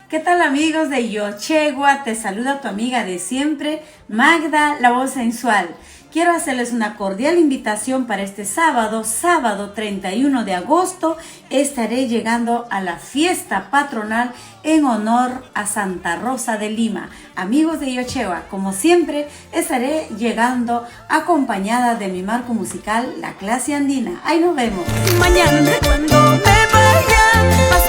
¿Qué tal, amigos de Llochegua? Te saluda tu amiga de siempre, Magda, la voz sensual. Quiero hacerles una cordial invitación para este sábado, sábado 31 de agosto. Estaré llegando a la fiesta patronal en honor a Santa Rosa de Lima. Amigos de Llochegua, como siempre, estaré llegando acompañada de mi marco musical, La Clase Andina. Ahí nos vemos. Mañana cuando me vaya.